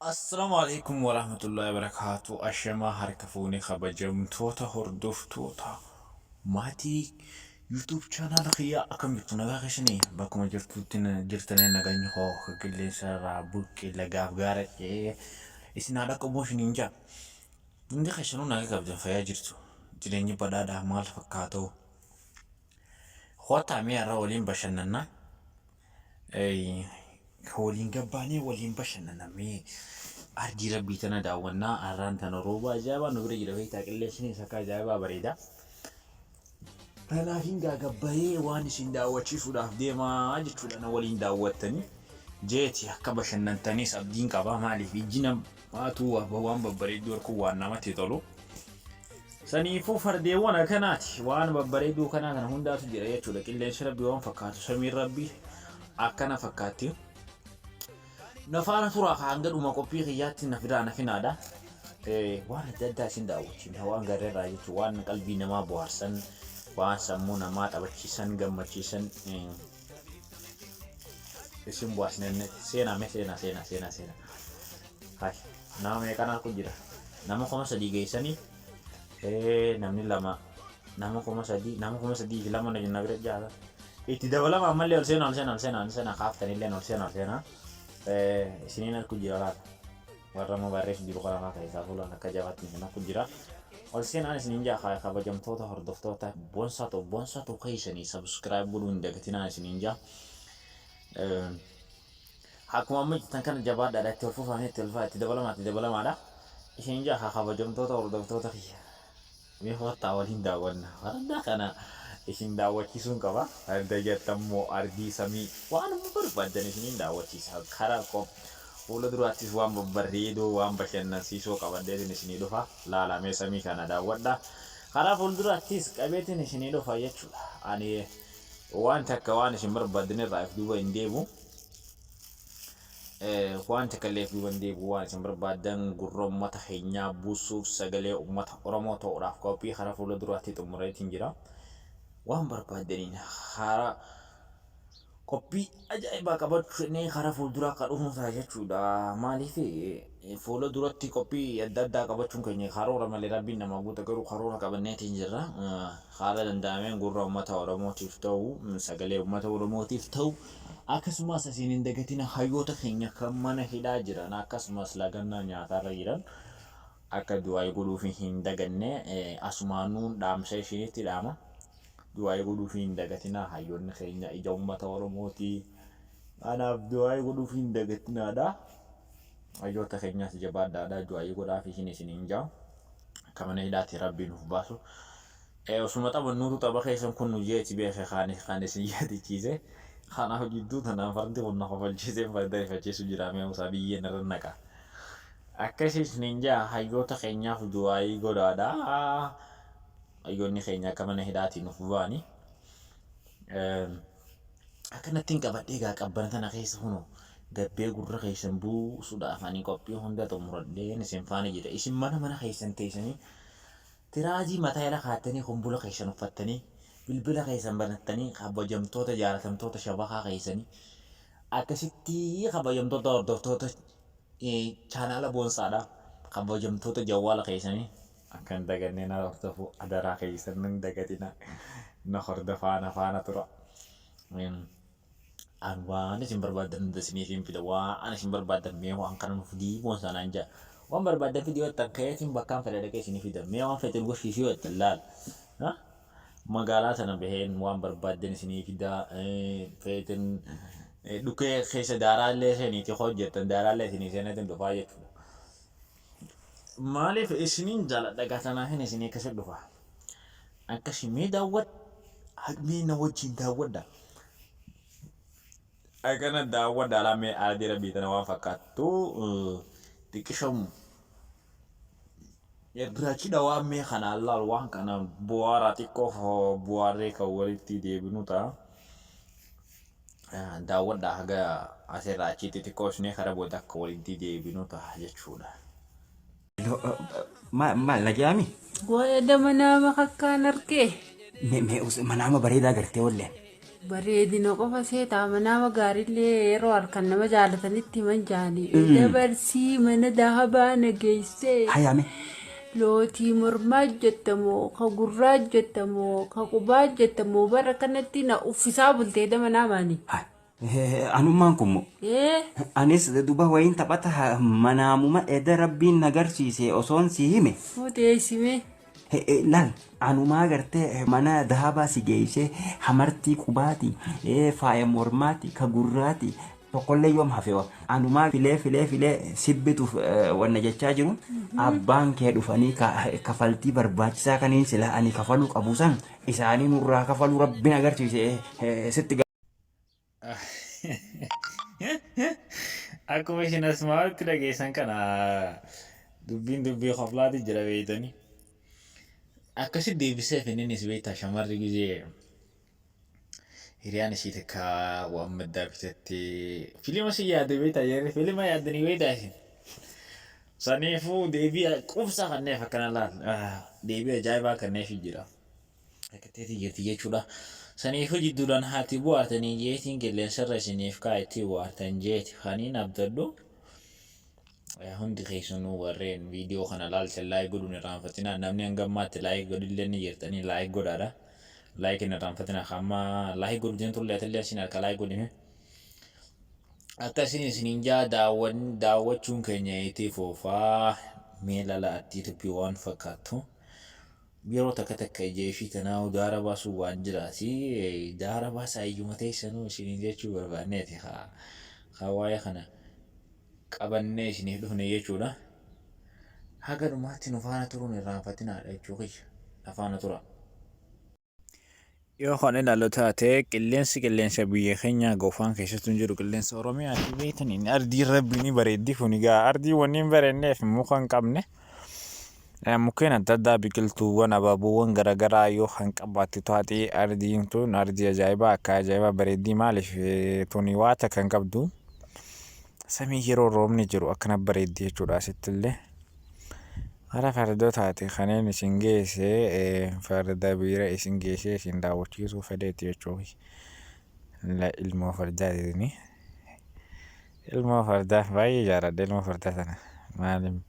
Assalaamu alaikum warahmatullahi wabarakaatu. Ashamaa harka fuunee kabajamtoota hordoftoota maatii YouTube channel kiyyaa, akkam jirtu? Nagaa keessanii? Bakkuma jirtutti jirtanii nageenyi koo qilleensa irraa burqee lagaaf gaara ce'ee isin haadha qabu isiniin jaa. Hundi keessanuu nagaa qabdan, fayyaa jirtu. Jireenyi badhaadhaa maal fakkaatu? Kottaa mee har'a waliin bashannannaa. Waliin gabbaanee waliin bashannana, mee ardii rabbii tana daawwannaa. Har'aan tana rooba ajaa'ibaa nu bira jira beektaa, qilleensinis akka ajaa'ibaa bareeda. Kanaaf hin gabbayee waan isin daawwachiisuudhaaf deemaa jechuudha, na waliin daawwattanii jeeti akka bashannantaniis abdiin qaba. Maaliif, ijji namaatu waan babbareedduu arguun waan namatti tolu. Saniifuu fardeewwan akkanaati, waan babbareedduu kanaa kana hundaatu jira jechuudha. Qilleensi rabbii waan fakkaatu, samiin rabbii akkana fakkaatti. Na faana turaa hanga dhuma qophii kiyyaatti, na fidaa na finaadha. Waan adda addaa isin daawwachiifna, waan garreerraa jechuun waan qalbii namaa bohaarsan, waan sammuu namaa taphachiisan, gammachiisan isin bohaarsinenne. Seenaa mee, seenaa, seenaa, seenaa, seenaa. Hai, nama meeqaan harku jira? Nama 3000 geessanii, namni lama, nama 3000, nama 3002 na bira jaata. Itti dabalama ammallee, ol seenaa, ol seenaa, ol seenaa, ol seenaa, kaaftanillee ol seenaa, ol seenaa. Isiniin harku jira laata? Warra amma barreessu jiru kana fa'aa keessaa fuulaan akka jabaatti isin harku jira. Ol seenaan isiniin jaa. Kabajamtoota hordoftoota Boonsaa ta'u, Boonsaa ta'u keessanii subscribe godhuu hin dagatinaan isiniin jaa. Akkuma amma jirtan kana jabaadhaadha, itti ol fufaa, itti ol fufaa, itti dabalamaa, itti dabalamaadha. Isin jaa, kabajamtoota hordoftoota kiyya. Mee kottaa waliin daawwanna. Farda kana isin daawwachiisuun qaba. Farda jettammoo ardii samii waan barbaaddan isiniin daawwachiisa. Karaa fuula duraattis waan babbareedoo, waan bashannansiisoo qabadheetiin isinii dhufa. Laala mee, samii kana daawwadha. Karaa fuulduraattis qabeetiin isinii dhufa jechuudha. Ani waan takka waan isin barbaaddan irraa if duuba hin deebu. Waan takka illee if duuba hin deebi'u. Waan isin barbaaddan gurra uummata keenyaa buusuuf, sagalee uummata Oromoo ta'uudhaaf qophii karaa fuula duraatti xumureetiin jira. Waan barbaaddaniin karaa qophii ajaa'ibaa qabachuu karaa fuulduraa akka dhufnu ta'a jechuudha. Maaliif, fuula duratti qophii adda addaa qabachuun keenya karoora malee rabbiin nama guuta, garuu karoora qabanneetiin jirra. Haala danda'ameen gurra uummata Oromootiif ta'u, sagalee uummata Oromootiif ta'u, akkasumas asiin hin dagatina, hayyoota keenya kan mana hidhaa jiran, akkasumas lagannaa nyaatarra jiran akka du'aa godhuuf hin daganne asumaanuu dhaamsa isinitti dhaama. Du'aa godhuuf hin dagatina, hayyoonni keenya ija uummata Oromooti. Kanaaf du'aa godhuuf hin dagatinaadha. Hayyoota keenyaas jabaadhaadha, du'aa godhaaf isin isiniin jaa. Akka mana hidhaatti rabbiin nuuf baasu. Osuma taphannuutu tapha keessan kun nu jeeti beeke kan isin yaadachiise. Kanaaf jidduu tanaan fardi kun na kofalchiisee farda rifachiisu jira, mee usaa biyyeen irra naqa. Akkasii isiniin jaa, hayyoota keenyaaf du'aayii godhaadha. Hayyoonni keenya akka mana hidhaatii nuuf ba'ani. Akkanattiin qabadhee egaa qabbana tana keessa kunoo gabbee gurra keessan buusuudhaaf ani qophii hunda xumuradheen isin faana jira. Isin mana mana keessan teessanii, tiraazii mataa irra kaattanii, kumbula keessan uffattanii, bilbila keessan banattanii, kabajamtoota jaalatamtoota shabakaa keessanii akkasitti, kabajamtoota hordoftoota chaanaala Boonsaadha. Kabajamtoota jawwaala keessanii akka hin dagannee na hordofuu adaraa keessan hin dagatina, na hordofaa, na faana tura. An waan isin barbaaddan hunda isiniif hin fida. Waan isin barbaaddan, mee waan kana nuuf fidii Boonsaa naan jedha. Waan barbaaddan fidii yoo jettan, ka'eetiin bakkaan fedhe dhaqee isinii fida. Mee waan feete nu garsiisi yoo jettan, laal. Magaalaa sana baheen waan barbaaddan isinii fida. Feeten dhukee keessa daaraallee seeniitii hojjettan, daaraallee isinii seeneetiin dhufaa jechuudha. Maaliif, isiniin jaaladha gatanaafin isinii akkasi dhufa. Akkasi mee daawwadha. Mee na wajjin daawwadha. Akkana daawwadha alaa, mee ardii rabbii tana waan fakkaattu xiqqishamu. Irra cidha waan mee kanaan laal, waan kana bu'aaraa xiqqoo bu'aarree kan walitti deebinu ta'a. Daawwadhaa haga asirraa achitti xiqqoo isinii karaa booda akka walitti deebinu ta'a jechuudha. Maal nagayaami? Waa'ee manaama kakkaan argee. Mee manaama bareedaa gartee walleen. Bareedina qofa seetaa nama gaariillee yeroo harkan nama jaalatanitti himan jaanii. Dabarsii mana dahabaa na geessee. Hayame. Lootii mormaa jettamoo ka gurraa jettamoo ka qubaa jettamoo bara kanatti na uffisaa bultee dama namaani. Anummaan kun moo? Ee. Anis duba wayiin taphata manaamuma eda rabbiin na garsiise osoon si hime. Fuuteessime. Laal, anumaa gartee mana dahabaa si geessee hamartii qubaati, faaya mormaati, ka gurraati, tokkollee yoom hafewa. Anumaa filee filee filee sibbituuf wanna jechaa jiru abbaan kee dhufanii kafaltii barbaachisaa kaniin sila ani kafaluu qabu san isaanii nurraa kafaluu rabbiin agarsiise sitti. Akkuma isin asumaatti dhageessan kana dubbiin dubbii koflaati jira beeytanii. Akkasi deebiseef inninis beektaa shamarri gizee hiriyaan ishii takka waan maddaa bitattee filima si yaadde beektaa jarri filima yaaddanii beektaa isin. Saniifuu deebii quubsaa kanneef akkana laal deebii ajaa'ibaa kanneef jira. Rakkatteetii jirti jechuudha. Saniifuu jidduudhaan haati bu'aartanii jeetiin qilleensarra isiniif kaa'etti bu'aartan jeeti kaniin abdadhu. Hundi keessanuu warreen viidiyoo kana laaltan like godhuun irraanfatinaa. Namni hanga ammaatti like godhillee ni jirtanii like godhaadha. Like hin irraanfatinaa. Amma like godhu deemtullee atillee isin harka like godhime. Akkasiin isiniin jaa daawwachuun keenya itti fufaa mee lala attii dubbii waan fakkaattu. Yeroo takka takka ija ishii tanaa daara baasuun waan jiraati. Daara baasaa iyyuma teessanuu isiniin jechuu barbaanneeti haa haa waa'ee kana qabannee isiniif dhufne jechuudha. Haga dhumaatti nu faana turuun irraanfatinaadha jechuu kiyya. Na faana tura. Yoo kan ilaallu taate qilleensi qilleensa biyya keenyaa gofaan keessattuu hin jiru qilleensa Oromiyaati beektaniin ardiin rabbii ni bareeddi kun egaa ardii wanni hin bareenneef muka hin qabne mukkeen adda addaa biqiltuuwwan abaaboowwan garaagaraa yoo kan qabaattu taate ardiin tun ardii ajaa'ibaa akka ajaa'ibaa bareeddii maaliif tuni waa takka hin qabdu samii yeroo roobni jiru akkana bareeddi jechuudha asitti illee. Hara fardoo taate kaneen isin geesse farda biira isin geessee isin daawwachiisuu fedheetti jechuun la ilmoo fardaatini. Ilmoo fardaa baay'ee jaaladha ilmoo fardaa tana maalim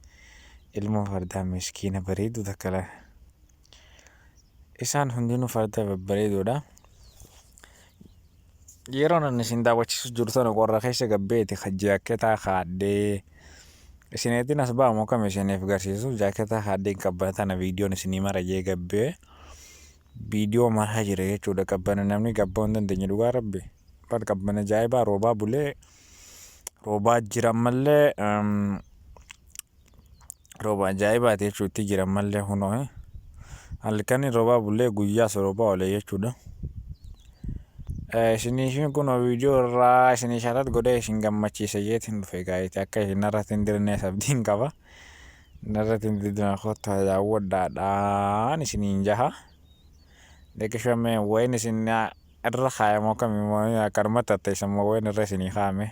ilmoo fardaa miskiina bareedu takka la isaan hundinuu farda babbareedoodha. Yeroon ani isin daawwachiisu jiru tana qorra keessa gabbeeti ka jaaketaa kaadhee isineetiin as ba'amu akkam isiniif garsiisu jaaketaa kaadhee hin qabbana tana viidiyoon isinii mara jee gabbee viidiyoo maraa jira jechuudha qabbana namni gabba'uu hin dandeenye dhugaa rabbi bar qabbana ajaa'ibaa roobaa bulee roobaa jira ammallee Rooba ajaa'ibaati jechuutti jira ammallee kunoo. Halkanii roobaa bullee guyyaas roobaa oolee jechuudha. Isiniif kunoo viidiyoo irraa isinii sharat godhee isin gammachiisa jeetiin dhufe gaa'eeti akka isin narratti hin dirnees abdiin qaba. Narratti hin dirne kottaa daawwadhaadhaan isiniin jaha. Deqishamee wayin isin irra kaayamoo akkamii akkanumatti tatteessan moo wayin irra isinii kaa'ame.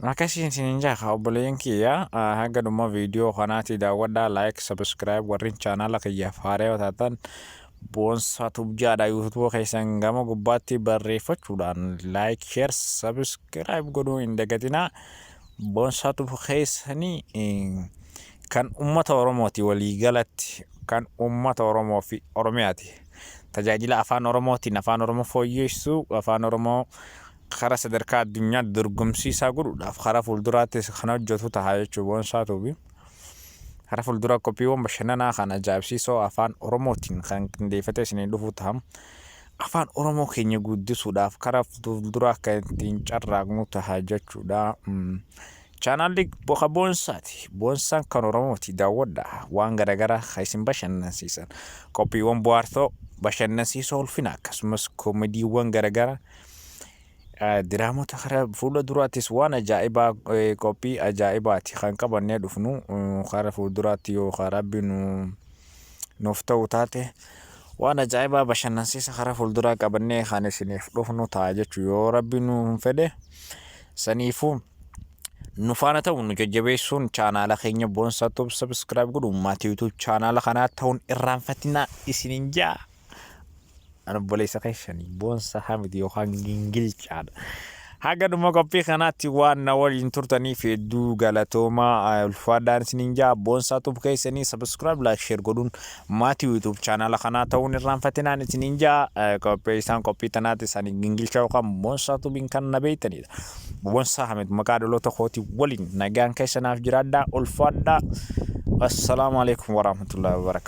Akkasiin isiniin jaha obboleeyyan kiyya haga dhuma viidiyoo kanaatti daawwadhaa like subscribe warreen chaanaala kiyyaaf haaraa taatan Boonsaa Tube jaadha yuutuuba keessan gama gubbaatti barreeffachuudhaan like share subscribe godhuu hin dagatinaa. Boonsaa Tube keessanii kan ummata Oromooti waliigalatti kan ummata Oromoo fi Oromiyaati. Tajaajila afaan Oromootiin afaan Oromoo fooyyessuu afaan Oromoo karaa sadarkaa addunyaa dorgomsiisaa godhuudhaaf karaa fuulduraattis kan hojjetu ta'a jechuun Boonsaa Tube. Karaa fuulduraa qophiiwwan bashannanaa kan ajaa'ibsiisoo afaan Oromootiin kan qindeeffatee isinii dhufu ta'a. Afaan Oromoo keenya guddisuudhaaf karaa fuulduraa kan ittiin carraaqnu ta'a jechuudha. Chaanaalli boka Boonsaati. Boonsaan kan Oromooti daawwadha. Waan garaagaraa kan isin bashannansiisan. Qophiiwwan bohaartoo bashannansiisoo ulfina akkasumas koomediiwwan garaagaraa diraamota karaa fuula duraattis waan ajaa'ibaa qophii ajaa'ibaati kan qabannee dhufnu karaa fuulduraatti yoo rabbi nu nuuf ta'u taate waan ajaa'ibaa bashannansiisa karaa fuulduraa qabannee kan isiniif dhufnu ta'a jechuu yoo rabbi nu fedhe saniifuu nu faana ta'u nu jajjabeessuun chaanaala keenya Boonsaa Tube subscribe godhuun maatii YouTube chaanaala kanaa ta'uun irraanfatinaa isiniin jaa. An obboleessa keessanii Boonsaa Hamid yookaan Gingilchaadha. Haga dhuma qophii kanaatti waan na waliin turtaniif hedduu galatoomaa, ulfaadhaan isiniin jaa. Boonsaa Tube keessanii subscribe, like, share godhuun maatii YouTube chaanaala kanaa ta'uun irraanfatinaan isiniin jaa. Qopheessaan qophii tanaatti isaanii Gingilchaa yookaan Boonsaa Tubiin kan na beektanidha. Boonsaa Hamid maqaa dhaloota kootii waliin nagaan keessanaaf jiraadhaa, ulfaadhaa. Assalaamu alaikum warahmatullahi wabarakatuh.